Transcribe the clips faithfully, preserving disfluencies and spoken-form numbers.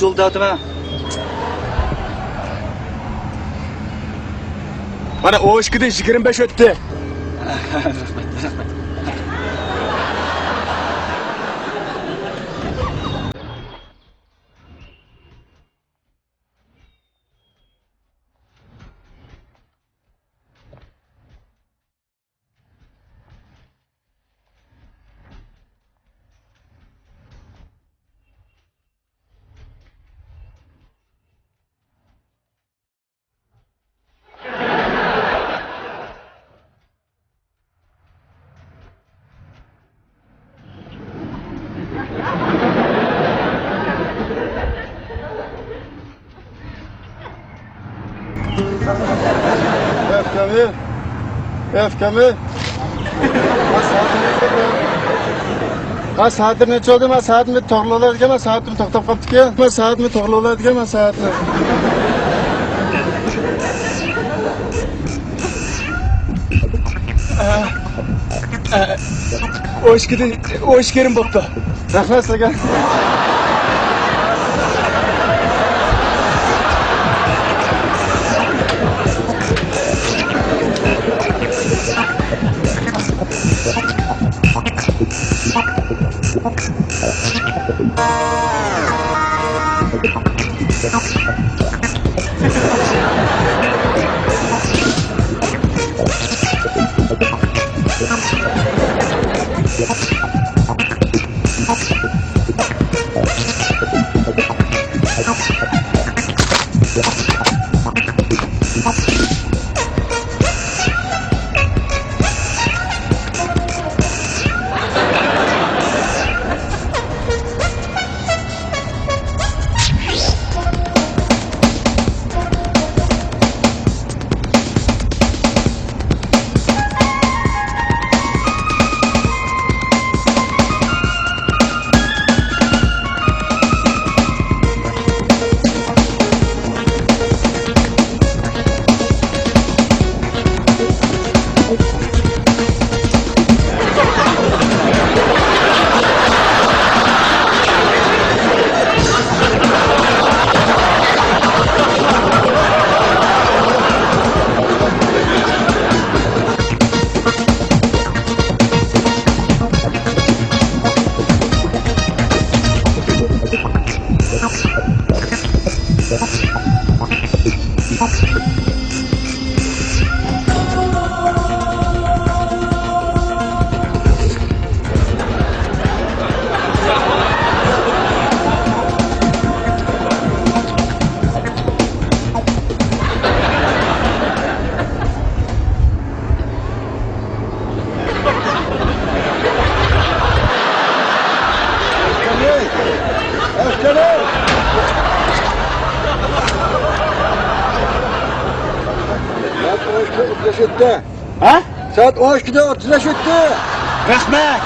يولدا ئاتىمەن. مانا، ئون ئىككىدىن يىگىرمە بەش ئۆتتى. ئۆپكەمنى، ئۆپكەمنى. ھە، سائەتلەر نەچچە بولدى؟ مانا سائەتلىرىم توغرىلايدىكەن، مانا سائەتلىرىم توختاپ قاپتىكەن. مانا سائەتلىرىم توغرىلايدىكەن، مانا سائەتلىرىم. ئون ئىككىدىن، ئون ئىككى يېرىم بوپتۇ. رەھمەت سىزگە. ھە؟ سائەت ئون ئىككىدە ئوتتۇز بەش ئۆتتى. رەھمەت.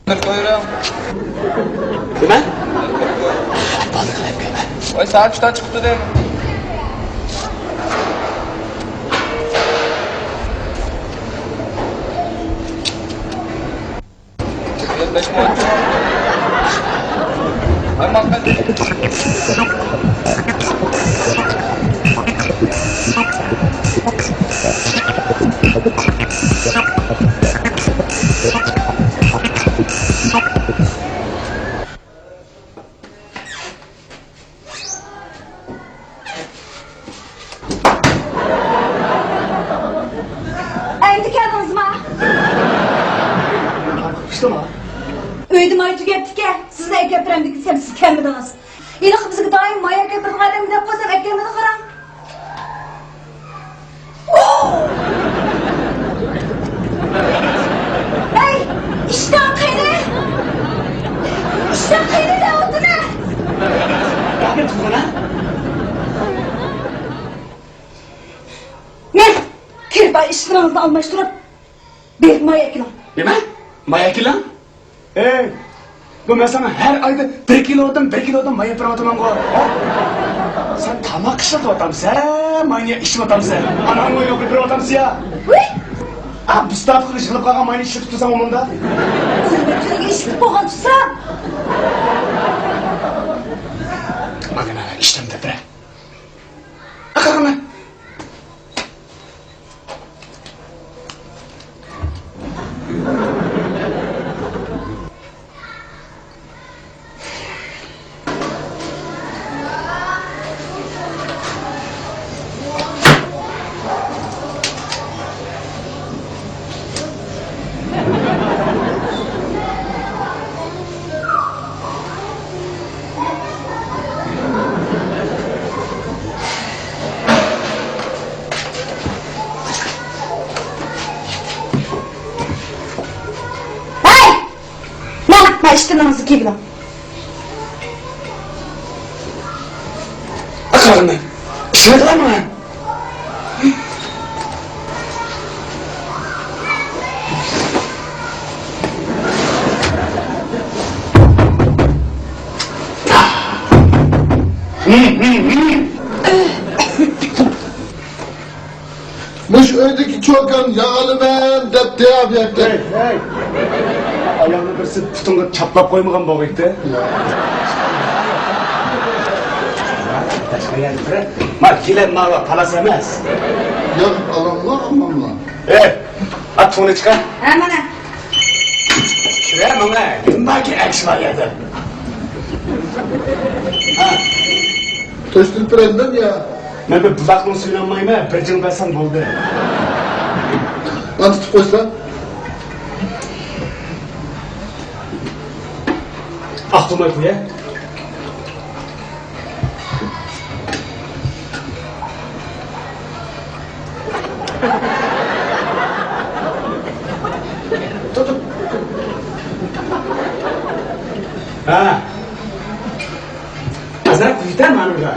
بىر قويۇڭ. نېمە؟ ۋاي، سائەت ئۈچتە چىقىپتۇ دەيمەن. بەش مىڭ. ۋاي، ماڭا. ئەمدى كەلدىڭىزما؟ ئىشتىما. ئۆيدە ماي تۈگەپتىكەن. سىزنى ئەكەپ بېرەمدىكىن دېسەم، سىز كەلمىدىڭىز. ھېلىقى بىزگە دائىم ماي ئەكەپ بېرىدىغان ئادەم دەپ قويسام، ئەكەلمىدى قاراڭ. ئەي، ئىشتان قېنى؟ ئىشتان قېنى دەۋاتىمەن. مەن كىرىپ ئىشلىرىڭىزنى ئالماشتۇرۇپ، بېرىپ ماي ئەكىلىڭ. نېمە؟ ماي ئەكىلىڭ؟ ئەي، بۇ مەن ساڭا ھەر ئايدا بىر كىلودىن، بىر كىلودىن ماي ئېلىپ بېرىۋاتىمەنغۇ، ھە؟ سەن تاماق ئىشلىتىۋاتامسەن، ماينى ئىشلىتىۋاتامسەن؟ ئاناڭ ماينى ئېلىپ بېرىۋاتامسەن يا؟ ۋۇي! ئا، بۇستاپىغا يىغىلىپ قالغان ماينى ئىشلىتىپ تۇرساڭ ئۇ مۇندا. ئۇنىڭ تۈنىگە ئىشلىتىپ بولغان تۇرسا. مانا، مانا، ئىشلەمدە بىرە. ئاقىرىنى. ھەي! مانا، مانا ئىشتىنىڭىزنى كىيىۋېلىڭ. ئاقارمەن. پىشىرىقلارمەن. مۇشۇ ئۆيدىكى چوكان ياغ ئالىمەن دەپتۇ بۇ يەردە. ھەي، ھەي! ئايالنى بىرسى پۇتۇڭغا چاپلاپ قويمىغان بولغىيتتى. ما كېلەن ماۋا پالاس ئەمەس. ياغ ئالاملا، ئالماملا. ھەي، ئات تۇڭنى چىقار. ھە، مانا. كىرە ماڭا، نېمە باركى ئەكشى بار يەردە. ھە. تۆشتۈرۈپ بېرەيلىمەن يا؟ مەن بىر بۇلاقنىڭ سۈيىنى ئالمايمەن، بىر جىڭ بەرسەڭ بولدى. مانا تۇتۇپ قويسىلا. ئاقلىماي قويە. ھە. ئازراق كۈزىتە مانا بۇ.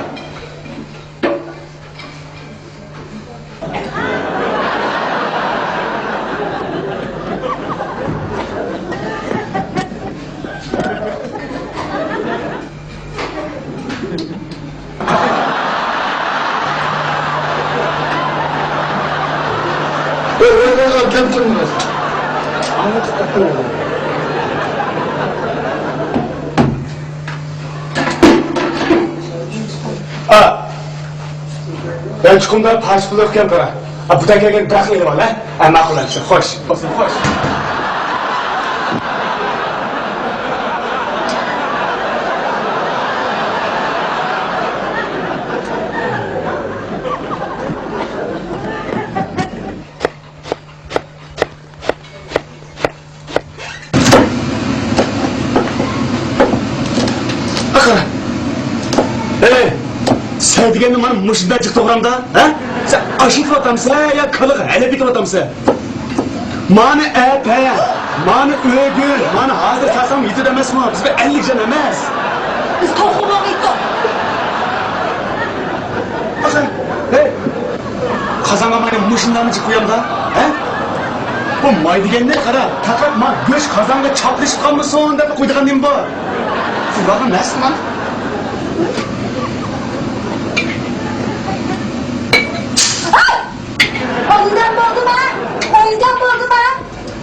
ئا، يانچۇقۇمدا پارچە پۇل يوقكەن قارا. ھە، بۇ تەگكەن بىراقلا ئېلىۋال، ھە؟ ھە، ماقۇل، ھە، شۇ، خوش. بولسۇن، خوش. ئاخىر. ئەي، سەن دېگەندە مانا مۇشۇنداق جىق توغرامدا، ھە؟ سەن ئاشىتىۋاتامسەن يا كالىغا ھەلەپ ئېتىۋاتامسەن؟ مانا ئەپە، مانا ئۆگۈن، مانا ھازىر سالسام يېتىدۇ ئەمەسمۇ؟ بىز بىر ئەللىك جان ئەمەس. بىز توقۇم بولمايدۇ. ئاخىر. ھەي! قازانغا ماينى مۇشۇنداقمۇ جىق قۇيامدا، ھە؟ بۇ ماي دېگەننى قارا، پەقەت ما گۆش قازانغا چاپلىشىپ قالمىسۇن دەپ قويىدىغان نېمە بار؟ ئۇلارغا نەرسە ما؟ ئويۇندان بولدىما؟ ئويۇندان بولدىما؟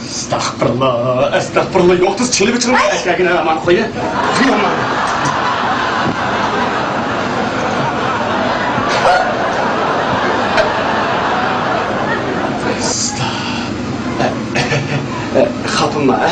ئەستەغپۇرۇللا، ئەستەغپۇرۇللا، يوق، تېز چېلىپ چىقىڭ، ئەي! ئەكەگىنە ئامان قويە. خاپىما، ھە؟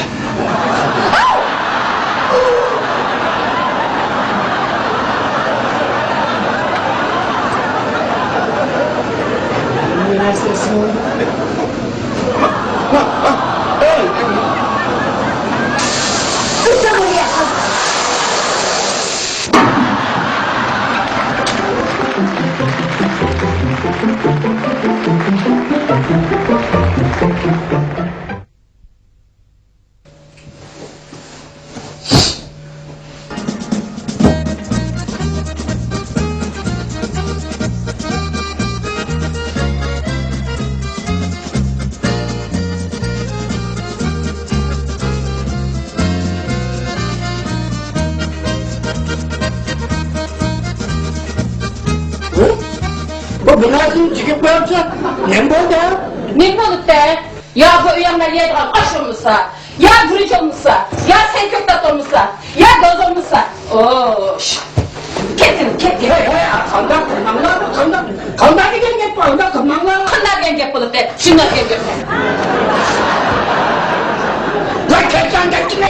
بۇ بۇنىڭدىن چېكىپ قويامسەن؟ نېمە بولدى؟ نېمە بولۇپتۇ؟ يا بۇ ئۆيۈڭدە يەيدىغان ئاش بولمىسا، يا گۈرۈچ بولمىسا، يا سەي كۆكتات بولمىسا، يا گاز بولمىسا. ئوش. كەتتىم، كەتتىم. ھەي، ھەي، قانداق قىلماڭلار، قانداق، قانداق دېگەن گەپ بۇ، قانداق قىلماڭلار. قانداق دېگەن گەپ بولۇپتۇ؟ شۇنداق دېگەن گەپ. ۋاي، كەتكەن گەپكىنە.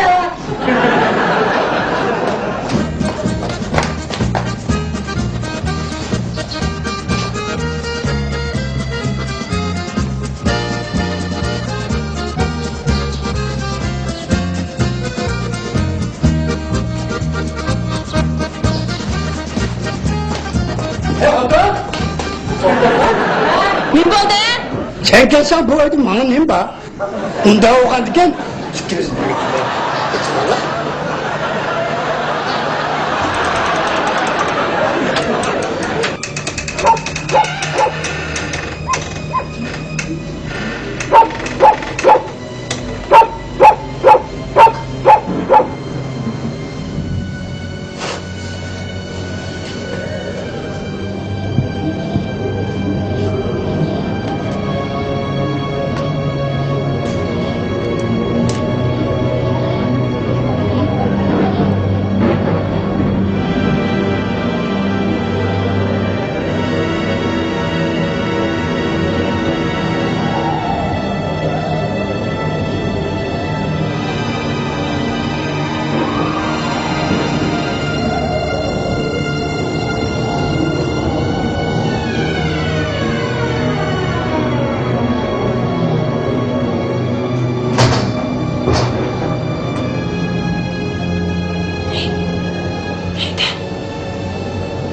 نېمە بولدى؟ سەن كەلسەڭ بۇ ئۆيدە ماڭا نېمە بار؟ ئۇنداق بولغاندىكىن، ئىككىمىز بىرگە.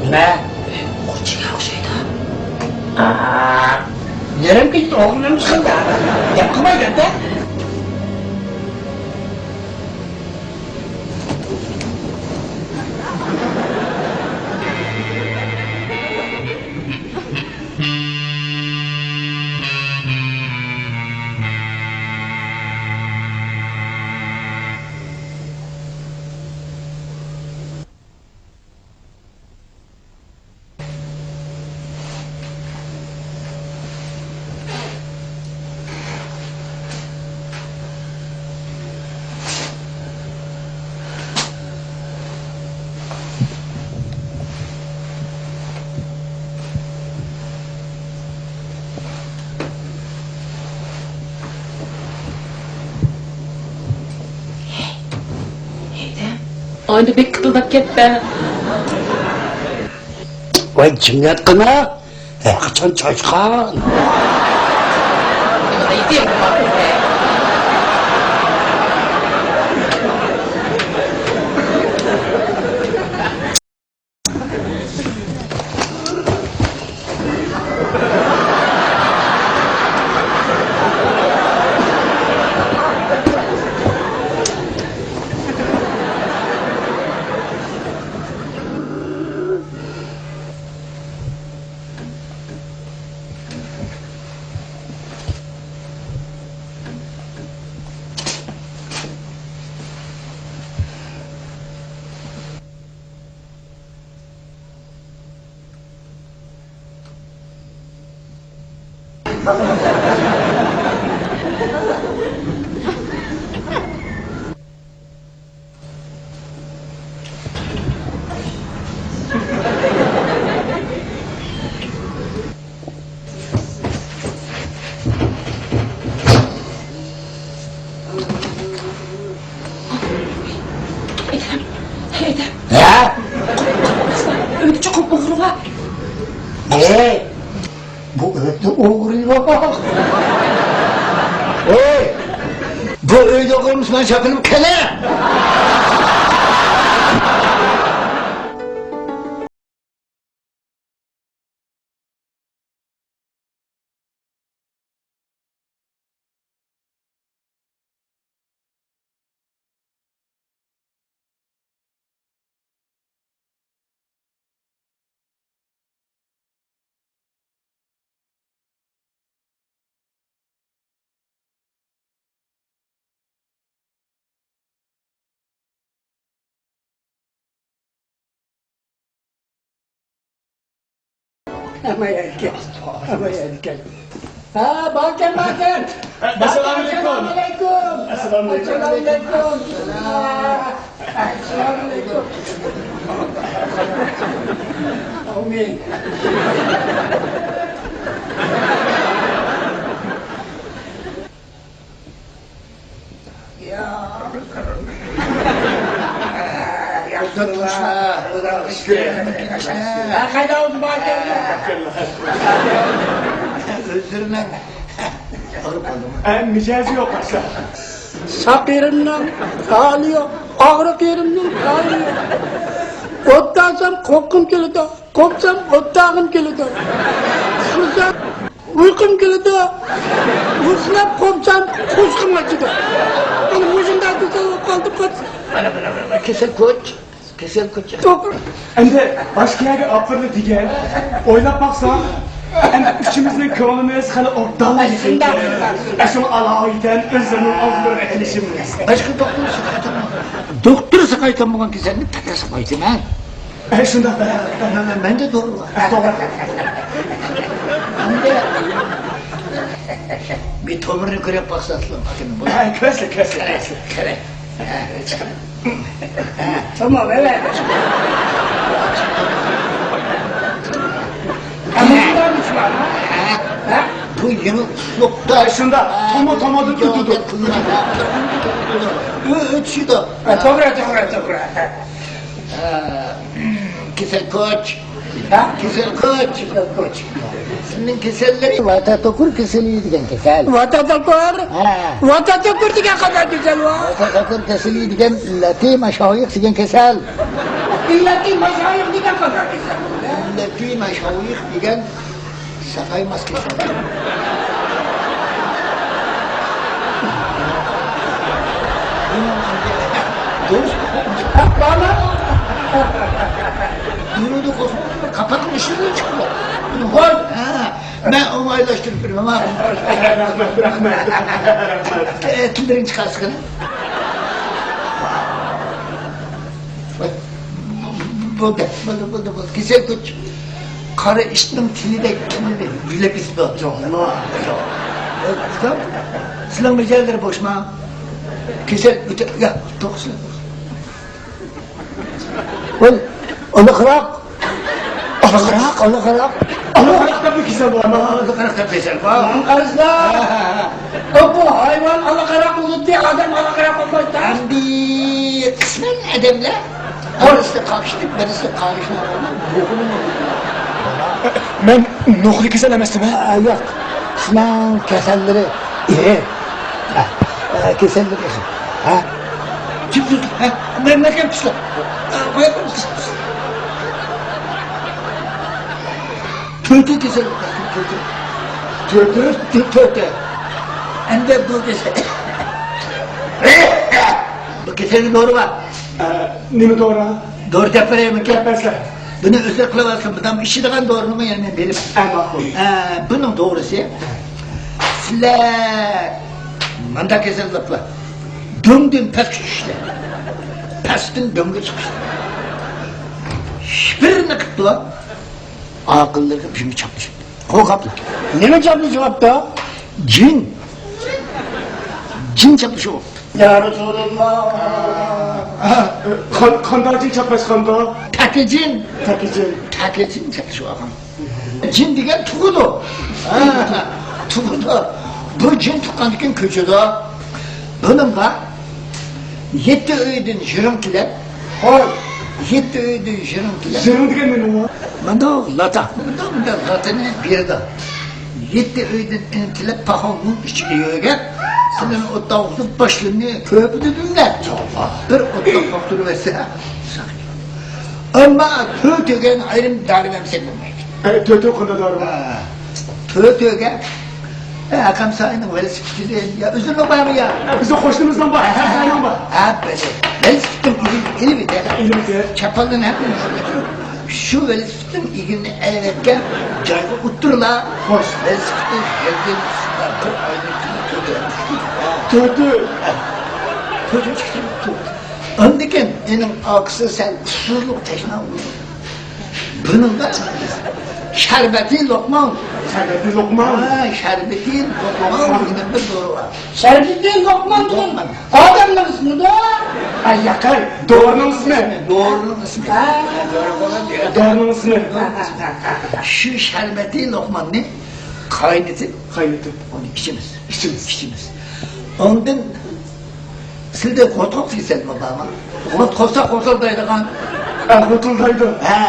نېمە؟ ئوغرىچىگە ئوخشايدۇ. نېرىم كېتىپ ئوغرىنىڭ چىقىڭدا. گەپ قىلماي گەپتە. ئەمدى بەك قىتىلداپ كەتتى. ۋاي جىڭ ياتقىنا، ھەر قاچان چاچقان. ھەدە، ھەدە. ھە؟ ئۆيدە چوقۇم ئوغرى بار. ئەي، بۇ ئۆيدە ئوغرى بار. ئەي، بۇ ئۆيدە ئوغرى بولمىسا مەن چاپىنىم قېنى؟ ئەمما يەركەن، ئەمما يەركەن. ھە، باركەن، باركەن. ئەسسالامۇ ئەلەيكۇم. ئەسسالامۇ ئەلەيكۇم. ئەسسالامۇ ئەلەيكۇم. ئەسسالامۇ ئەلەيكۇم. ئامىن. ھە، قايدا ئالدىڭ باركەننى؟ ئۆزلىرىنىڭ ئاغرىپ قالدىمۇ؟ ھە، مىجەزى يوق ئاشۇ. ساق يېرىمنىڭ ھالى يوق، ئاغرىق يېرىمنىڭ ھالى يوق. ئوت تاغسام قورققۇم كېلىدۇ. قوپسام، ئوت تاغىم كېلىدۇ. ئۇخلىسام، ئۇيقۇم كېلىدۇ. ئۇخلاپ قوپسام، قورسىقىم ئاچىدۇ. مانا مۇشۇنداق كېسەل بولۇپ قالدىم، قاچ. مانا، مانا، مانا، كېسەل كوچ. كېسەل كوچ. توغرا. ئەمدى باشقا يەرگە ئاپىرىلى دېگەن. ئويلاپ باقساق، ئەمدى ئۈچىمىزنىڭ كۆڭلىمىز خېلى ئوبدانلا يېقىن. شۇنداق، شۇنداق، شۇنداق. شۇڭا ئالاھىدەن ئۆزلىرىنىڭ ئالدىلىرىغا ئېلىشىمىز. باشقا دوختۇر ساقايتالمىغان. دوختۇر ساقايتالمىغان كېسەلنى پەقەت ساقايتىمەن. ئەي، شۇنداق. مەن، مەن، مەندە دورا بار. توغرا. ئەمدى بىر تومۇرنى كۆرۈپ باقسا، ئەسلى ئاكىنى بۇ. ھە، كۆرسە، كۆرسە، كۆرسە. كۆرە. ھە، چىقىڭ. ھە، تومۇر، ئەۋەت. ھە، بۇ يېڭى ئۇسلۇبتا. ھە، شۇنداق. تومۇر، تومۇردىن تۇتىدۇ. ئۆ-، ئۆتۈشىدۇ. ھە، توغرا، توغرا، توغرا. ھە، كېسەل كوچ. ھە؟ كېسەل كوچ. كېسەل كوچ. سېنىڭ كېسەللىرى ۋاتاتوكۇر كېسىلى دېگەن كېسەل. ۋاتاتوكۇر؟ ھە. ۋاتاتوكۇر دېگەن قانداق كېسەل بۇ؟ ۋاتاتوكۇر كېسىلى دېگەن ئىللەتى ماشايىخ دېگەن كېسەل. ئىللەتى ماشايىخ دېگەن قانداق كېسەل بۇ؟ ئىللەتى ماشايىخ دېگەن ساقايماس كېسەل. دۇرۇس. دۇرۇدى قوشۇپ، قاپاقنى ئىچىدىن چىقىدۇ. ھوي. ھە، مەن ئوڭايلاشتۇرۇپ بېرىمەن، ھە. رەھمەت، رەھمەت، رەھمەت. ئە، تىللىرىڭنى چىقارسىغىنا. بولدى، بولدى، بولدى، بولدى. كېسەل كۆچ. قارا ئىتنىڭ تىلىدەك تىلىنى يۆلەپ كېتىپتۇ. يوق، يوق. سىلەرنىڭ مىجەزلىرى بوشما؟ كېسەل ئۆتە-، يا، توغرىسى. ۋاي، ئالىقراق. ئالىقراق، ئالىقراق. ئالىقراق دەپمۇ كېسەل بارمۇ؟ ئالىقراق دەپ كېسەل بار. ماڭا قارىسىلا. ھە، ھە، ھە. ئۇ، بۇ ھايۋان ئالىقراق بولىدۇ، ئادەم ئالىقراق بولمايدۇ. ئەمدى قىسمەن ئادەملەر بىرسى قاقشىتىپ، بىرسى قاقشىتىپ. مەن نوخۇدا كېسەل ئەمەسمەن؟ ھە، ياق. سىلەرنىڭ كېسەللىرى ئېغىر. ھە، ھە، كېسەللىرى ئېغىر. ھە؟ جىم تۇت. ھە، مەن، مەن كەم تۇتسا. ھە، قويۇپ قويسىز. تۆتى كېسەل، تۆتى. تۆتى؟ تۆتى. ئەمدى بۇ كېسەل. بۇ كېسەلنىڭ دورا بار. ئە، نېمە دورا؟ دورا دەپ بېرەيمىكىن؟ دەپ بەرسە. بۇنى ئۆزلەر قىلىۋالسۇن، بۇدام ئىچىدىغان دورىنىمۇ يەنە مېنى بېرىپ. ئە، ماقۇل. ئە، بۇنىڭ دورىسى، سىلەر مانداق كېسەللىكلەر. دۆڭدىن پەسكە چۈشۈشلەر. پەستىن دۆڭگە چىقىشلار. بىرنى قىپتۇ. ئاقىللىرىغا بىرنى چاپلىشىپتۇ. قورقاپلا. نېمە چاپلىشىۋاپتۇ؟ جىن. جىن چاپلىشىۋاپتۇ. يا رەسۇلاللا. قان-، قانداق جىن چاپلاشقاندۇ؟ تەكە جىن. تەكە جىن. تەكە جىن چاپلىشىۋالغان. جىن دېگەن تۇغىدۇ. ھە، تۇغىدۇ. بۇ جىن تۇغقاندىن كېيىن كۆچىدۇ. بۇنىڭغا يەتتە ئۆيدىن يىرىڭ تىلەپ. ھوي. يەتتە ئۆيدىن يىرىڭ تىلەپ. يىرىڭ دېگەن نېمە ئۇ؟ مانداق لاتا. مانداق، مانداق لاتىنى بېرىدۇ. يەتتە ئۆيدىن ئىن تىلەپ، پاخالنىڭ ئىچىگە يۆگەپ، سىلىنى ئوتتا ئوقۇتۇپ، باشلىرىنى كۆپىدىدىملەر. بىر ئوتتا قوقتۇرۇۋەتسە. ئەمما تۆتىگە ئايرىم دارى بەرمىسەك بولمايدۇ. ئە، تۆتىگە قانداق دارى بار؟ ھە. تۆتىگە، ئە، ئاكام ساينىڭ ۋېلىسىپىتى، يا ئۆزىنىڭ بارمۇ يا؟ ئە، بىزنىڭ قوشنىمىزنىڭ بار. ھە، ھە، ھە. ھە، بىلدى. ۋېلىسىپىتنىڭ ئىگىنى ئېلىۋېتە. ئېلىۋېتە. چاپانلىرىنى ھەممىنى يوشۇرۇپ، شۇ ۋېلىسىپىتنىڭ ئىگىنىنى ئەۋەتكەن جايغا ئۇتتۇرلا. خوش. ۋېلىسىپىتنى يەرگە بىر ئاينىڭ ئىچىدە تۆتى. تۆتى. ھە. تۆتى چىقتى. ئاندىن كېيىن ئېنىڭ ئاكىسى سەل ئۇسسۇزلۇق تەشنا بولىدۇ. بۇنىڭغا شەربەتى لوقمان. شەربەتى لوقمان. ھە، شەربەتى لوقمان دېگەن بىر دورا بار. شەربەتى لوقمان دېگەن لوقمان. ئادەمنىڭ ئىسمىدۇ؟ ئاي ياقەي، دورىنىڭ ئىسمى. دورىنىڭ ئىسمى. ھە. دورا بولغان دېگەن. دورىنىڭ ئىسمى. ھە، ھە، ھە، ھە. شۇ شەربەتى لوقماننى قاينىتىپ، قاينىتىپ. ئۇنى ئىچىمىز. ئىچىمىز. ئىچىمىز. ئاندىن سىلدە غوتقوق دېسەممۇ بارمۇ؟ غوت قوسا غوتۇلدايدىغان. ئە، غوتۇلدايدۇ. ھە،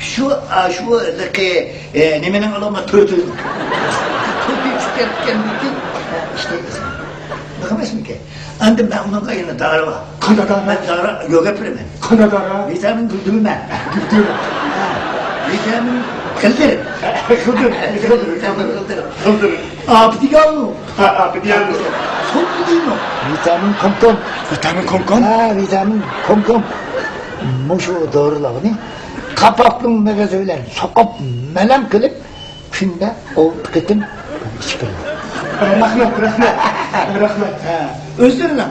شۇ، ئا، شۇ ھېلىقى، ئە، نېمىنىڭ ئالامەت تۆتى. تۆتى چىقىپ كەتكەندىن كېيىن، ئە، ئىشلەيمىز. بۇ ئەمەسمىكىن؟ ئەمدى مەن ئۇنىڭغا يەنە دارى بار. قانداق دارى؟ مەن دارى يوق گەپلىمەن. قانداق دارى؟ ۋىتامىن گۈلدۈرمە. گۈلدۈر. ھە، ۋىتامىن قىلدىر. قىلدىر. ۋىتامىن قىلدىر. قىلدىر. ئاپىدىيالمۇ؟ ھە، ئاپىدىيالمۇ؟ سولپىدىنمۇ؟ ۋىتامىن كومكوم. ۋىتامىن كومكوم؟ ھە، ۋىتامىن كومكوم. مۇشۇ دورىلارنى قاپاقنىڭ مېغىزى بىلەن سوقۇپ، مەلەم قىلىپ، كۈندە ئالتە قېتىم ئىچىپ بېرىڭ. رەھمەت، رەھمەت، رەھمەت. ھە، ئۆزلىرىنىڭ،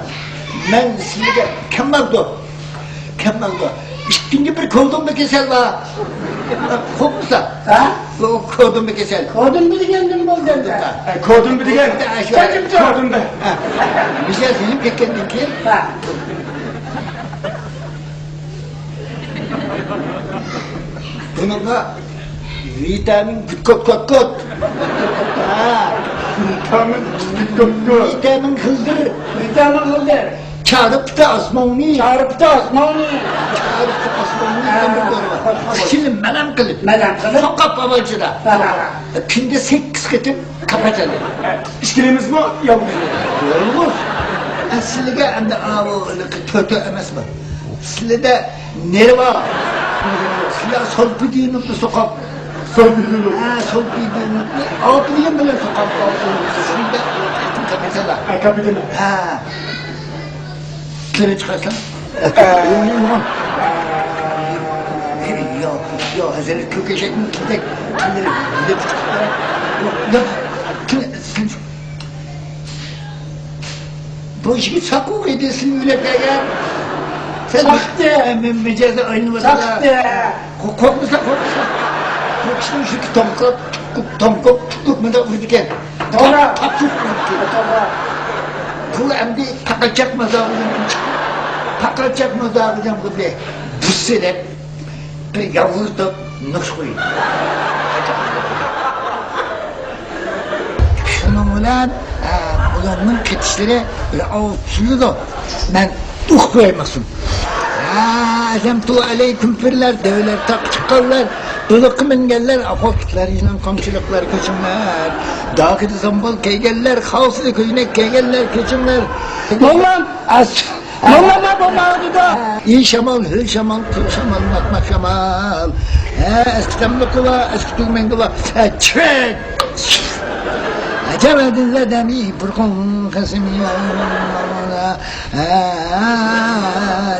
مەن سىلىگە كەم باردۇ. كەم باردۇ. ئىككىنچى بىر كودۇمبا كېسەل بار. قورقمىسا. ھە؟ بۇ كودۇمبا كېسەل. كودۇمبا دېگەن نېمە بولدى ئەمدى؟ ھە، كودۇمبا دېگەن. ھە، شۇ كودۇمبا. ھە. مىشەل سېلىپ كەتكەندىن كېيىن. ھە. بۇنىڭغا ۋىتامىن گۈتكوت كوت كوت. ھە. ۋىتامىن گۈتكوت كوت كوت. ۋىتامىن خىلدىر. ۋىتامىن خىلدىر. چارپىتى ئاسماۋنى. چارپىتى ئاسماۋنى. چارپىتى ئاسماۋنى دېگەن بىر دورا بار. ھە. ئىچىنى مەلەم قىلىپ. مەلەم قىلىپ. سوقاپ ئاۋاجىدا. ھە. كۈندە سەككىز قېتىم قاپاتالى. ئىككىلىمىزمۇ يالغۇز؟ يالغۇز. ئە، سىلىگە ئەمدى ئاۋۇ تۆتى ئەمەسمۇ؟ سىلىدە نېرۋا. سىلە سولپىدىنوفنى سوقاپ. سولپىدىنوف. ھە، سولپىدىنوفنى ئاپېلين بىلەن سوقاپ. سىلىدە قاپاتالى. ھە، قاپاتالى. ھە. تىلىنى چىقارسام. ياق، ياق، ھەزرەت كۆك ئېشەكنىڭ تىلىدەك تىللىرى لىپ چىقىپ تۇرۇپ. ياق، ياق، تىل، تىل. بۇ يىگىت ساقۇ ئىدى، سىلىنى ئۆيلەپ كەلگەن. سەن چاقتى. مە-، مىجەزى ئايلىنىۋاتىدۇ. چاقتى. قو-، قورقمىسا، قورقمىسا. بۇ كىشىنىڭ يۈزى توڭقۇپ، توڭقۇپ، توڭقۇپ، مۇنداق ئۇرىدىكەن. توغرا. تاپ-، تاپشۇرۇپ ئۇرىدىكەن. توغرا. بۇ ئەمدى پاقاچاق مازاغىدىن چىقىپ، پاقاچاق مازاغىدىن بۇنى بۇز سېلىپ، بىر يالغۇز توپ نوخشا قويدى. شۇنىڭ بىلەن، ئە، ئۇلارنىڭ قېتىشلىرى بىر ئاۋۇپ سۈزۈلىدۇ. مەن ئۇقۇپ قوياي مەخسۇم. ھە، ئەزەمتۇ ئەلەيكۇم پىرلەر، دۆۋىلەر، تاغقا چىققانلار، بېلىققا مىنگەنلەر، ئاققۇتلار، يىلان قامچىلىقلار، كۆچۈڭلار. داكىدا زامبال كىيگەنلەر، خالتىدا كۆينەك كىيگەنلەر، كۆچۈڭلار. موللام، ئەس-، موللام، بولمايدۇ. ئى شامال، ھۆل شامال، قىل شامال، ماقماق شامال. ھە، ئەسكى تاملىقى بار، ئەسكى تۈگمەنگە بار. ھە، چۈش! ئەجەب ئەدىللە دەمى، بۇرغۇن قەسىمى. ھە،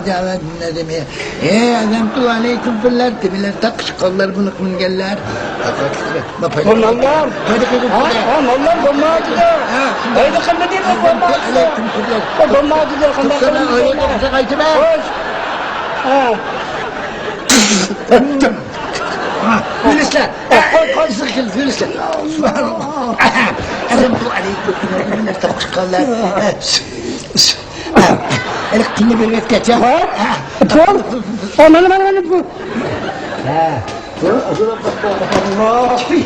دەۋەت نەدىمى. ئەزەمتۇ ئەلەيكۇم پىرلەر، دۆۋىلەر، تاغقا چىققانلار، بېلىققا مىنگەنلەر. بولمامدۇ؟ ھە، ھە، موللام، بولمامدۇ؟ ھە، ھەيدە قىلدى دەپ بولمامدۇ؟ ئەلەيكۇم پىرلەر. بولمامدۇ؟ قانداق قىلدى؟ خوش. ھە. يۈرۈشلەر. قوي، قوي، سىرغىل، يۈرۈشلەر. سۇبھاناللا. ئەزەمتۇ ئەلەيكۇم پىرلەر، دۆۋىلەر، تاغقا چىققانلار. ھېلىقى تىلنى بېرىۋەتكەچ. ھە؟ ھە. بول. ئا، مانا، مانا، مانا بۇ. ھە. بۇ، ئاشۇ.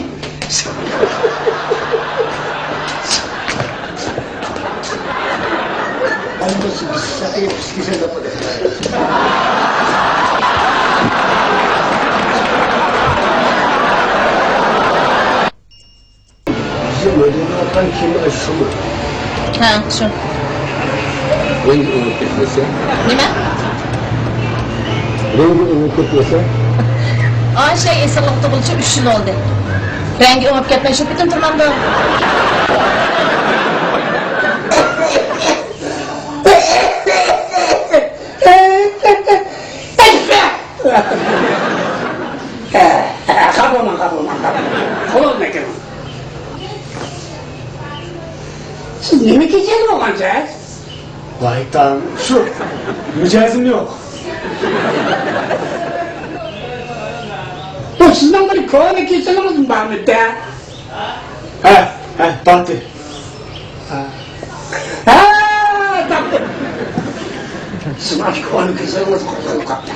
بىزنىڭ مەدەنىيەتتىن كىيىم ئاشۇمۇ؟ ھە، شۇ. رەڭگى ئۆڭۈپ كەتمىسە؟ نېمە؟ رەڭگى ئۆڭۈپ كەتمىسە؟ ئاشۇ ئېسىقلىق تۇغۇلۇشى ئۈچ يىل بولدى. رەڭگى ئۆڭۈپ كەتمەي شۇ پېتىن تۇرمامدۇ؟ خاپا بولماڭ، خاپا بولماڭ، خاپا بولماڭ. قولۇڭنى كىرىڭ. سىز نېمە كېسەل بولغانسىز؟ ۋاي تاڭ، شۇ مىجەزىم يوق. بۇ سىزنىڭ بىر كونا كېسىلىڭىزمۇ بارمىدى؟ ھە، ھە، باتتى. ھە، تاپتىم. سىز ئاشۇ كونا كېسىلىڭىز قوزغىلىپ قاپتۇ.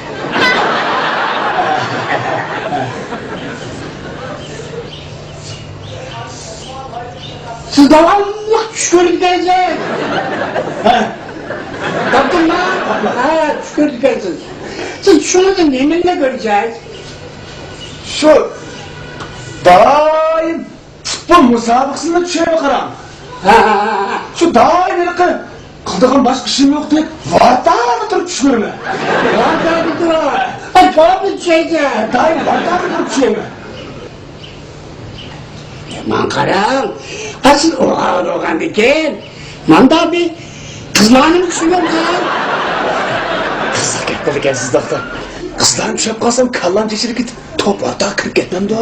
سىز داۋاملىق چۈش كۆرىدىكەنسىز. ھە. تاپتىممۇ؟ ھە، چۈش كۆرىدىكەنسىز. سىز چۈشىڭىزدە نېمىنى كۆرىسىز؟ شۇ دائىم پۇتبول مۇسابىقىسىنى چۈشىمۇ قاراڭ. ھە، ھە، ھە، ھە. شۇ دائىم ھېلىقى قىلىدىغان باشقا ئىشىم يوق دەپ ۋارتاغا تۇرۇپ چۈش كۆرىمەن. ۋارتاغا تۇرۇپ؟ ئەي، توپنى چۈشەيسەن. دائىم ۋارتاغا تۇرۇپ چۈشەيمەن. ماڭا قاراڭ، ئا، سىز ئوغۇل بولغاندىكىن ماندا بىر قىزلارنىمۇ چۈشىنىمەن. قىزىق گەپ قىلىدىكەنسىز، دوختۇر. قىزلارنى چۈشەپ قالسام، كاللام چېچىلىپ كېتىپ، توپ ۋارتاغا كىرىپ كەتمەمدۇ؟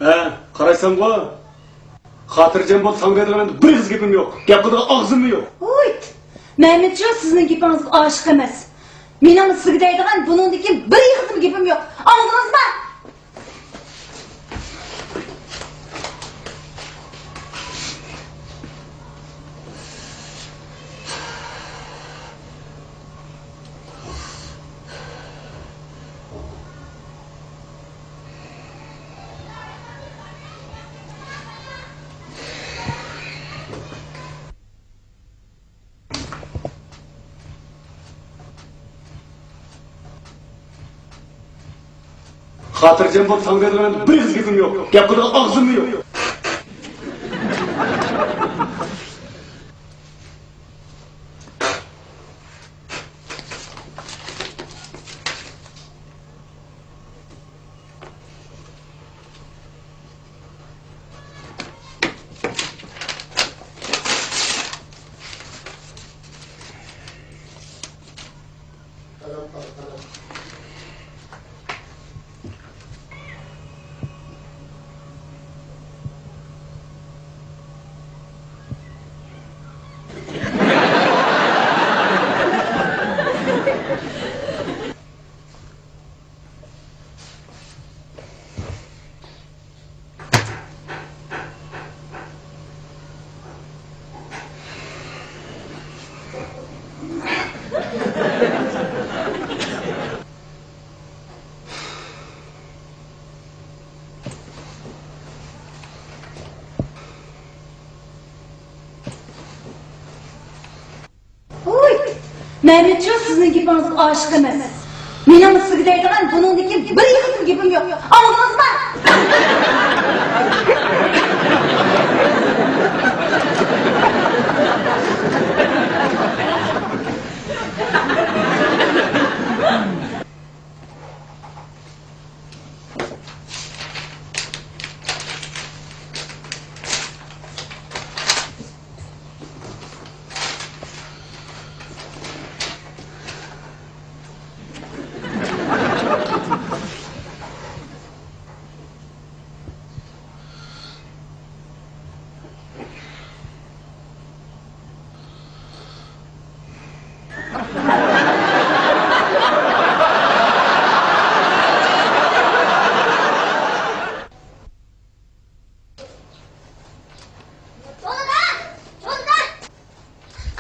ھە، قارايسەنغۇ؟ خاتىرجەم بول، ساڭا دەيدىغان بىر ئېغىز گېپىم يوق. گەپ قىلىدىغان ئاغزىممۇ يوق. ھويت! مەمەتجان سىزنىڭ گېپىڭىزگە ئاشىق ئەمەس. مېنىڭمۇ سىزگە دەيدىغان بۇنىڭدىن كېيىن بىر ئېغىزمۇ گېپىم يوق. ئاڭلىدىڭىزمۇ؟ خاتىرجەم بول، ساڭا دەيدىغان بىر ئېغىز گېپىم يوق. گەپ قىلىدىغان ئاغزىممۇ يوق. ھوي! مەمەتجان سىزنىڭ گېپىڭىزگە ئاشىق ئەمەس. مېنىڭمۇ سىزگە دەيدىغان بۇنىڭدىن كېيىن بىر ئېغىزمۇ گېپىم يوق. ئاڭلىدىڭىزمۇ؟ چوڭدا! چوڭدا!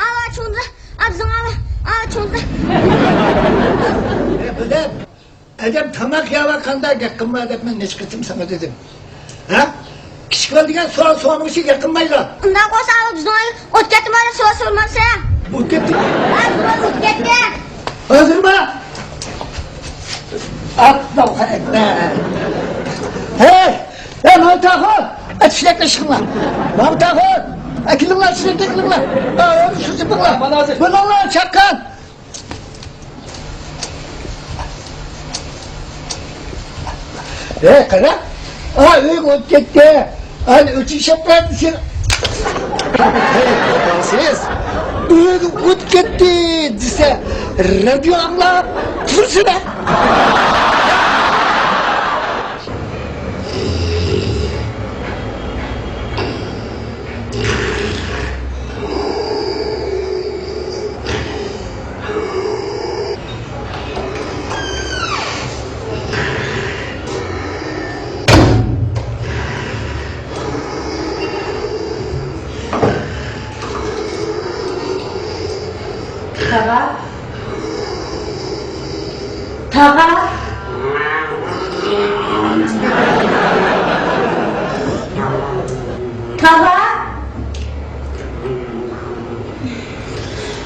ئاۋا چوڭدا! ئابزىڭ ئاۋا! ئاۋا چوڭدا! ئەي، بىلىپ، ئەگەر تاماق يەۋاتقاندا گەپ قىلما دەپ مەن نەچچە قېتىم ساڭا دېدىم. ھە؟ كىچىك بالا دېگەن سوئال سورىمىغۇچە گەپ قىلمايدۇ. ئۇنداق بولسا ئاۋا بىزنىڭ ئۆيگە ئوت كەتتىمۇ دەپ سوئال سورىمامسەن؟ ئوت كەتتى. ھە، ئوت كەتتى. ھازىرما؟ ئاللاھۇ ئەكبەر. ھەي! ھەي، مامۇت ئاخۇن! ئە، چىشلەكنى ئىشقىلىڭلار. مامۇت ئاخۇن! ئەكېلىڭلار، چىشلەكنى ئەكېلىڭلار. ئا، شۇ سېپىڭلار. بۇنىڭلار چاققان. ھەي، قارا! ئا، ئۆيگە ئوت كەتتى. ئەنە ئۆچۈن شەپقەت دېسە، ھەي، قاپاڭسىز. ئۆيگە ئوت كەتتى دېسە، رادىيو ئاڭلاپ تۇرسىدە. تاغا. تاغا. تاغا.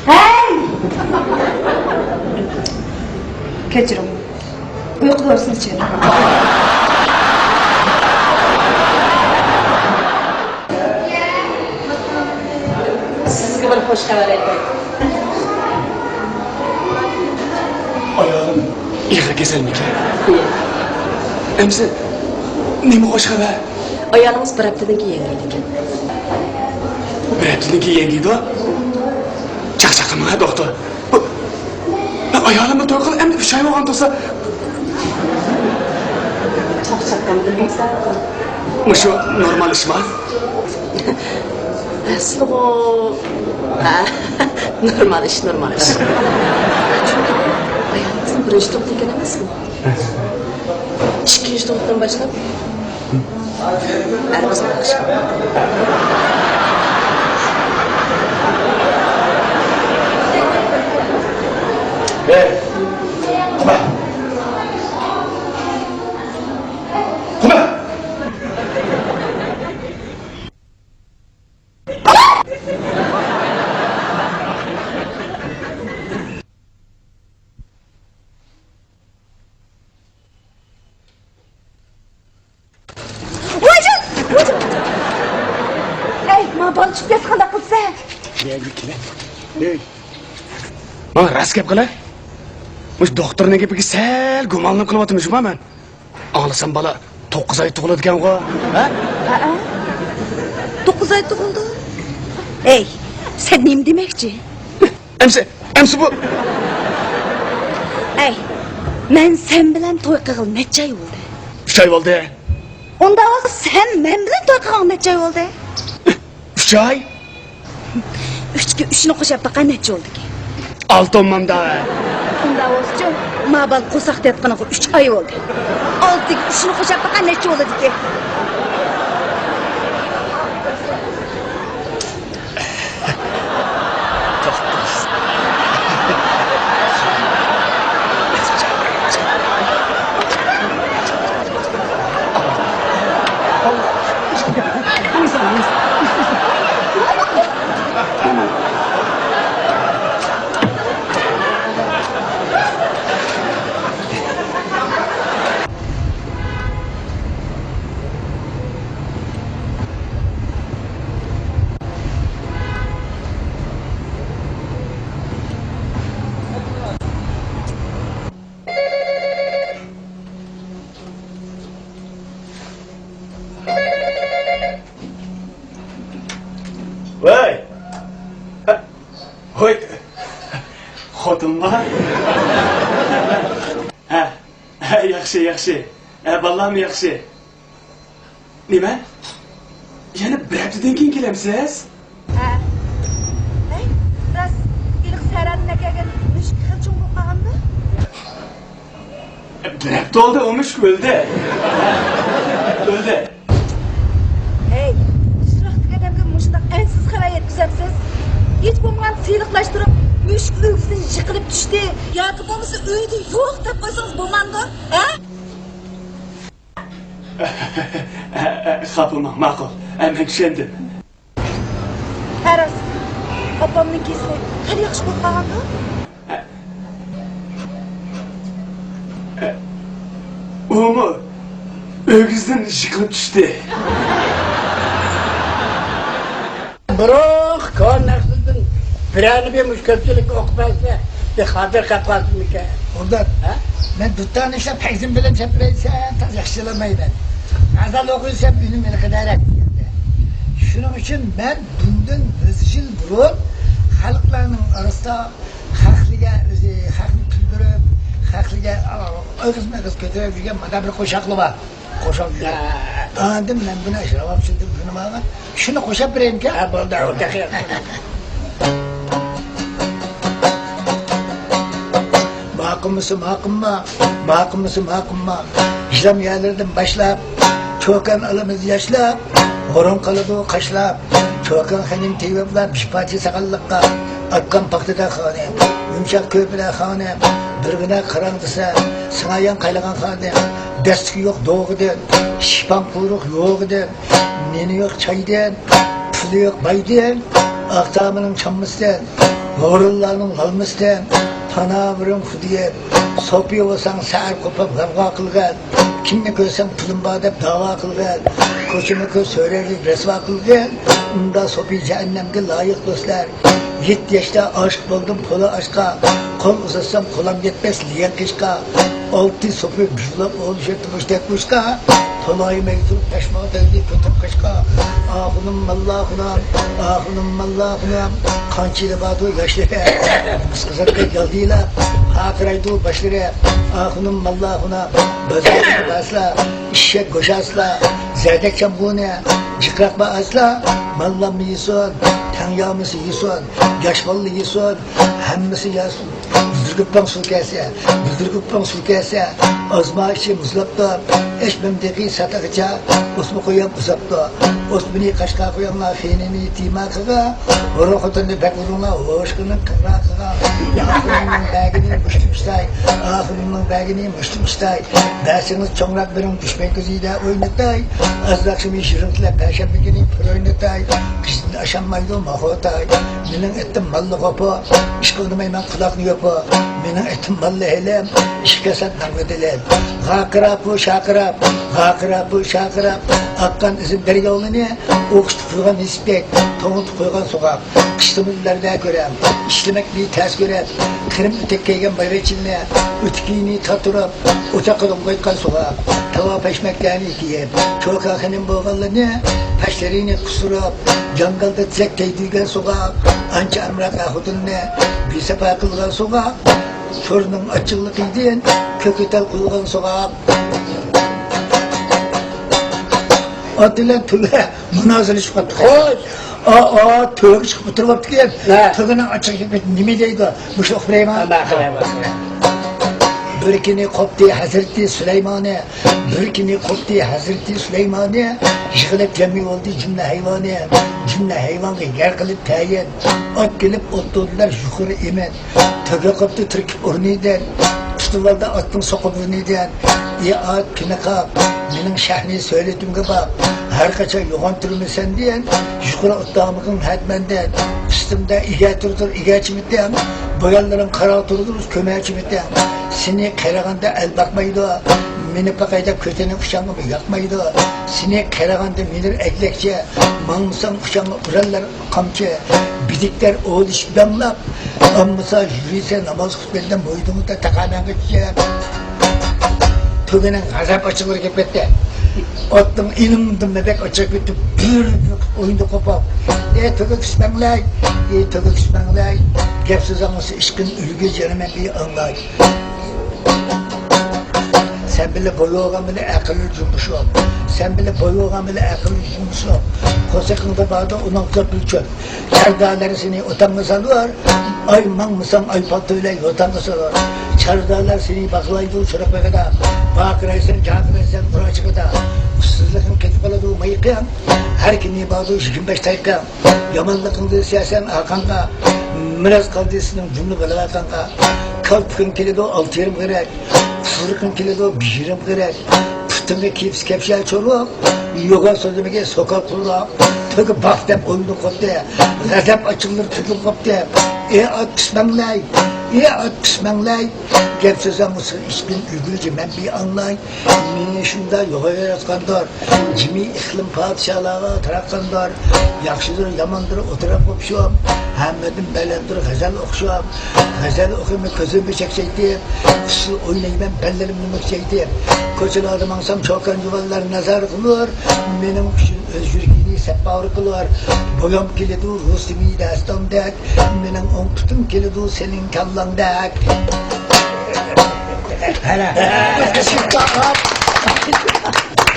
ھەي! كەچۈرۈڭ. ئۇيقۇ دورىسىنى ئىچىۋېرىڭ. سىزگە بىر خوش خەۋەر ئېيتاي. ئايالىم ئېغىر كېسەلمىكەن؟ ئەمىسە نېمە خوش خەۋەر؟ ئايالىڭىز بىر ھەپتىدىن كېيىن يەڭگىيدىكەن. بىر ھەپتىدىن كېيىن يەڭگىيدۇ؟ چاقچاق قىلماڭ ھە، دوختۇر. بۇ، بۇ ئايالىمنى توي قىلىپ ئەمدى ئۈچ ئاي بولغان تۇرسا. چاقچاق قىلمىدىم، بىمسەل. مۇشۇ نورمال ئىشما؟ ئەسلىغۇ. ھە، نورمال ئىش، نورمال ئىش. چۈنكى ھاياتىم بىرىنچى تۇغۇت ئىكەن ئەمەسمۇ؟ ئىككىنچى تۇغۇتتىن باشلاپ ھەر قىزغا ئوخشاپ. ھەي، قويما! قويما! ۋايجان! ۋايجان! ئەي، ما بالا چۈشۈپ كەتسە قانداق قىلىسەن؟ ماڭا راست گەپ قىلە. مۇشۇ دوختۇرنىڭ گېپىگە سەل گۇمانلىنىپ قېلىۋاتىمەن شۇما مەن. ئاڭلىسام بالا توققۇز ئاي تۇغۇلىدىكەنغۇ، ھە؟ ھەئە. توققۇز ئاي تۇغۇلدى. ئەي، سەن نېمە دېمەكچى؟ ئەمسە، ئەمسە بۇ. ئەي، مەن سەن بىلەن توي قىلغىلى نەچچە ئاي بولدى؟ ئۈچ ئاي بولدى. ئۇنداق بولسا سەن مەن بىلەن توي قىلغىلى نەچچە ئاي بولدى؟ ئۈچ ئاي؟ ئۈچكە ئۈچنى قوشۇپ باققان نەچچە بولدىكى؟ ئالتە ئون ماندا. ئۇنداق بولسىچۇ، ما بالا قورساقتا ياتقىنىغا ئۈچ ئاي بولدى. ئالتىگە ئۈچنى قوشۇپ باققان نەچچە بولىدىكى؟ ۋەي! ھوي! خوتۇنلار؟ ھە، ھە، ياخشى، ياخشى. ھە، بالىلارمۇ ياخشى. نېمە؟ يەنە بىر ھەپتىدىن كېيىن كېلەمسىز؟ ھە. ھەي، راست، ھېلىقى سەھرادىن ئەكەلگەن مۈشۈك خېلى چوڭ بولۇپ قالغاندا؟ بىر ھەپتە بولدى، ئۇ مۈشۈك ئۆلدى. ئۆلدى. ھەي، ئىشراقتىكى ئادەمگە مۇشۇنداق ئەنسىز خەۋەر يەتكۈزەمسىز؟ ھېچ بولمىغاندا سىلىقلاشتۇرۇپ، مۈشۈك ئۆگزىدىن يىقىلىپ چۈشتى ياكى بولمىسا ئۆيدە يوق دەپ قويسىڭىز بولمامدۇ؟ ھە؟ خاپا بولماڭ، ماقۇل. مەن چۈشەندىم. ھە، راست. ئاپامنىڭ كېسىلى خېلى ياخشى بولۇپ قالغاندۇ؟ ئۇمۇ ئۆگزىدىن يىقىلىپ چۈشتى. بۇرۇنقى كونا نەقىلدىن بىرەرنى بىر مۇشۇ كۆپچىلىككە ئوقۇپ بەرسە، بىر خاتىرە قېلىپ قالسۇن ئىكەن. ئۇنداق. ھە؟ مەن دۇتارنى ئىشلەپ، تەگزىم بىلەن چېلىپ بېرەي دېسەم، تازا ياخشى چېلالمايمەن. غەزەل ئوقۇي دېسەم، ئۈنۈم ھېلىقىدەك. شۇنىڭ ئۈچۈن مەن بۇندىن يۈز يىل بۇرۇن خەلقلەرنىڭ ئارىسىدا خەقلىگە ئۆزى، خەقنى كۈلدۈرۈپ، خەقلىگە ئېغىزمۇ ئېغىز كۆتۈرۈپ يۈرگەن مانا بىر قوشاقلار بار. قوشاق يۈرۈپ. ھە. ئاندىن مەن بۇنى ئاشۇ راۋابچىلىكتىن بىلىپ ئالغان. شۇنى قوشاپ بېرەيمىكەن؟ ھە، بولدى، ئۇ تېخى. ماقۇممىسى ماقۇمما، ماقۇممىسى ماقۇمما. يىلان يەرلىرىدىن باشلاپ، چوكان ئالىمىز ياشلاپ، ھۇرۇن قالىدۇ قاشلاپ. چوكان خېنىم تېۋىپلا بىر پارچە ساغانلىققا، ئاتقان پاختىدا خانىم، يۇمشاق كۆرپىدە خانىم، بىرگىنە قاراڭ دېسە، سىڭايان قايلىغان خانىم، دەستىكى يوق دوغىدىن، شىپان قورۇق يوغىدىن، نېنى يوق چايدىن، پۇلى يوق بايدىن، ئاق تامىنىڭ چاممىسىدىن، ھورۇنلارنىڭ لالمىسىدىن، تاناۋىرىڭ خۇدىيىن، سوپى بولساڭ سەھەر قوپۇپ غەۋغا قىلغىن، كىمنى كۆرسەڭ پۇلۇم بار دەپ داۋا قىلغىن، كوچىمۇ كۆر سۆرەكلىك رەسۋا قىلغىن، ئۇندا سوپى جەھەننەمگە لايىق دوستلار. يەتتە ياشتا ئاشىق بولدۇم پولى ئاشقا، قول ئۇزاتسام قولام يەتمەس ليەن قىشقا. ئالتە سوپى بىر بولۇپ ئولىشاتتى مۇشتەك قۇشقا. تولاي مەيدۇ پەشما تەگدى كۆتۈر قىشقا. ئاخۇنۇم ماللاخۇنۇم، ئاخۇنۇم ماللاخۇنۇم، قانچىلى باردۇ ياشلىرى. قىسقا زاتقا يالدىيلا، ۋارقىرايدۇ باشلىرى، ئاخۇنۇم ماللاخۇنا، بازارغا بارسىلا، ئېشەك گوشاسىلا، زەردەك چامغۇنى، جىقراق باسىلا، ماللاممۇ يېسۇن، تەڭيامىسى يېسۇن، ياش بالىلا يېسۇن، ھەممىسى ياسۇن. بۈدۈرگۈپپەڭ سۇ كەلسە، بۈدۈرگۈپپەڭ سۇ كەلسە، ئازما ئىچى مۇزلاپتۇ، ئەش مەمدىكى ساتىغىچە، ئوسما قويام ئۇزاپتۇ. ئوسمىنى قاشقا قويۇڭلار، خېنىنى تىماقىغا، ھورۇن خوتۇننى بەك ئۇرۇڭلار، ھوشقىنىڭ قىرغاقىغا. ئاخۇنۇمنىڭ بەرگىنى مۇشتۇم ئىشتاي، ئاخۇنۇمنىڭ بەرگىنى مۇشتۇم ئىشتاي. بەرسىڭىز چوڭراق بېرىڭ، دۈشمەن كۆزىدە ئوينىتاي. ئاز ئاخشىمى يىغىڭلار، پەشەنبە كۈنى پۇر ئوينىتاي. قىزدىن ئاشانمايدۇ ماخوتاي. مېنىڭ ئېتىم ماللا غوپۇ، ئىشقىلدىمايمەن قۇلاقنى يوپۇ. مېنىڭ ئېتىم ماللا ھېلىم، ئىككى كاسات نانغا دېلىم. غاقىراپۇ شاقىراپ، غاقىراپۇ شاقىراپ، ئاققان ئۈزۈم دەريالىنى ئوخشىتىپ قويغان نېسىپتەك، توڭلىتىپ قويغان سوغاق. قىشلىمىلەردە كۆرەم، ئىشلىمەك بىر تەس كۆرەپ، قىرىم ئېتەك كىيگەن بايۋەچچىنى، ئۆتۈكىنى تاتۇرۇپ، ئوچاققا دوڭغايتقان سوغاق. تاۋا پەشمەكلەرنى كىيىپ، چوكا خېنىم بولغانلىرىنى، پەشلىرىنى قىستۇرۇپ، جاڭگالدا تېزەك تەگدۈرگەن سوغاق. ئانچە ئامراق ئەر خوتۇننى بىساپا قىلغان سوغاق. شورنىڭ ئاچچىقلىقىدىن كۆكتەل قىلغان سوغاق. ئات بىلەن تۆگە مۇنازىرىلىشىپ قاپتۇ. خوش. ئا، ئا، تۆگە چىقىپ ئولتۇرۇۋاپتىكەن. ھە. تۆگىنىڭ ئاچچىقى نېمە دەيدۇ؟ مۇشۇ ئۇخلايمەن. ھە، ماقۇل، ماقۇل. بىر كۈنى قوپتى ھەزرىتى سۇلايمانى. بىر كۈنى قوپتى ھەزرىتى سۇلايمانى. يىغىلىپ جەمئىي بولدى جۈملە ھايۋانى. جۈملە ھايۋانغا يەر قىلىپ تەيىن. ئات كېلىپ ئولتۇردىلار يۇقىرى ئىمىن. تۆگە قاپتۇ تۈركۈپ ئورنىدىن، تۇتۇۋالدى ئاتنىڭ سوقا بۇرنىدىن. ئى ئات، كۈنى قاپ، مېنىڭ شەھنى سۆلىتىمگە باق. ھەر قاچان يوغان تۇرىمەن سەندىن، يۇقىرى ئوتتامىقىڭ ھەدمەندىن. ئۈستۈمدە ئىگە تۇرىدۇ ئىگەچىمىتىڭ، بويانلىرىڭ قارا تۇرىدۇ كۆمەچىمىتىڭ. سېنى قارىغاندا ئەل باقمايدۇ، مېنى باقاي دەپ كۆتىنى ئۇچاڭغىمۇ ياقمايدۇ. سېنى قارىغاندا مېنى ئەگلەكچى، ماڭمىساڭ ئۇچاڭغا ئۇرارلار قامچى. بىدىكلەر ئولىشىپ داڭلاپ، ئاممىسا يۈرىسە ناماز خۇتبىدە مويدۇڭدا تاقامەنگە چۈشەر. تۆگىنىڭ غەزەپ ئاچچىقلىرى كېلىپ كەتتى. ئاتنىڭ ئېلىڭدىن بەك ئاچچىق كېتىپ، بىر ئويۇندا قوپاپ. ئى تۆگە كۈسمەڭلەي، ئى تۆگە كۈسمەڭلەي. گەپ سۆز ئاڭلىسا ئىشقىن ئۆلگۈچ يەنە مەن بىر ئاڭلاي. سەن بىلەن بوي بولغان بىلەن ئەقىل جۇمشۇق. سەن بىلەن بوي بولغان بىلەن ئەقىل جۇمشۇق. قورسىقىڭدا باردۇر ئۇنىڭ كۆپ چۆپ. چاردالار سېنى ئوتاڭغا سالۇر. ئاي ماڭمىساڭ ئاي پالتا بىلەن يوتاڭغا سالۇر. چاردالار سېنى باغلايدۇ چورۇق بېغىدا. ۋارقىرايسەن، جارقىرايسەن ئوراچىقىدا. ئۇسسۇزلۇقۇڭ كېتىپ قالىدۇ مايىقىڭ. ھەر كۈنى باردۇر يىگىرمە بەش تايىقىڭ. يامانلىقىڭدىن سۈيەسەن ئارقاڭغا، مىراس قالدى سېنىڭ جۈملە بالا-باقاڭغا. كالپۇكۇڭ كېلىدۇ ئالتە يېرىم غېرەك، پۇرىقىڭ كېلىدۇ بىر يېرىم غېرەك. پۇتۇڭغا كىيىپ كەپشە چورۇق، يوغان سۆزلىمىگە سوكا قۇرۇق. تۆگە باق دەپ ئويۇنى قوپتى، غەزەپ ئاچچىقلىرى تۈگۈپ قوپتى. ئى ئات پىسمەڭلەي، ئى ئات پىسمەڭلەي. گەپ سۆز ئاڭلىسا ئىشتىن ئۆگۈلگە مەن بىر ئاڭلاي. مېنى شۇنداق يوغان ياراتقاندۇر. جىمى ئىقلىم پادىشاھلارغا تاراتقاندۇر. ياخشىدۇر، ياماندۇر، ئولتۇراپ قوپشۇپ. ھەممىدىن بەلەندۇر غەزەل ئوقۇشۇپ. غەزەل ئوقۇيمەن، كۆزۈمنى چەكچەيتىپ. ئۇسسۇل ئوينايمەن، بەللىرىمنى مۈكچەيتىپ. كوچىلاردا ماڭسام، چوكان جۇۋانلار نەزەر قىلۇر. مېنىڭ ئۈچۈن ئۆز يۈرىكىنى سەپباۋۇر قىلۇر. بويام كېلىدۇ رۇستۇمى داستاندەك. مېنىڭ ئوڭ پۇتۇم كېلىدۇ سېنىڭ كاللاڭدەك. ھەرە.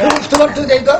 ئوڭ پۇتۇم دەيدۇ.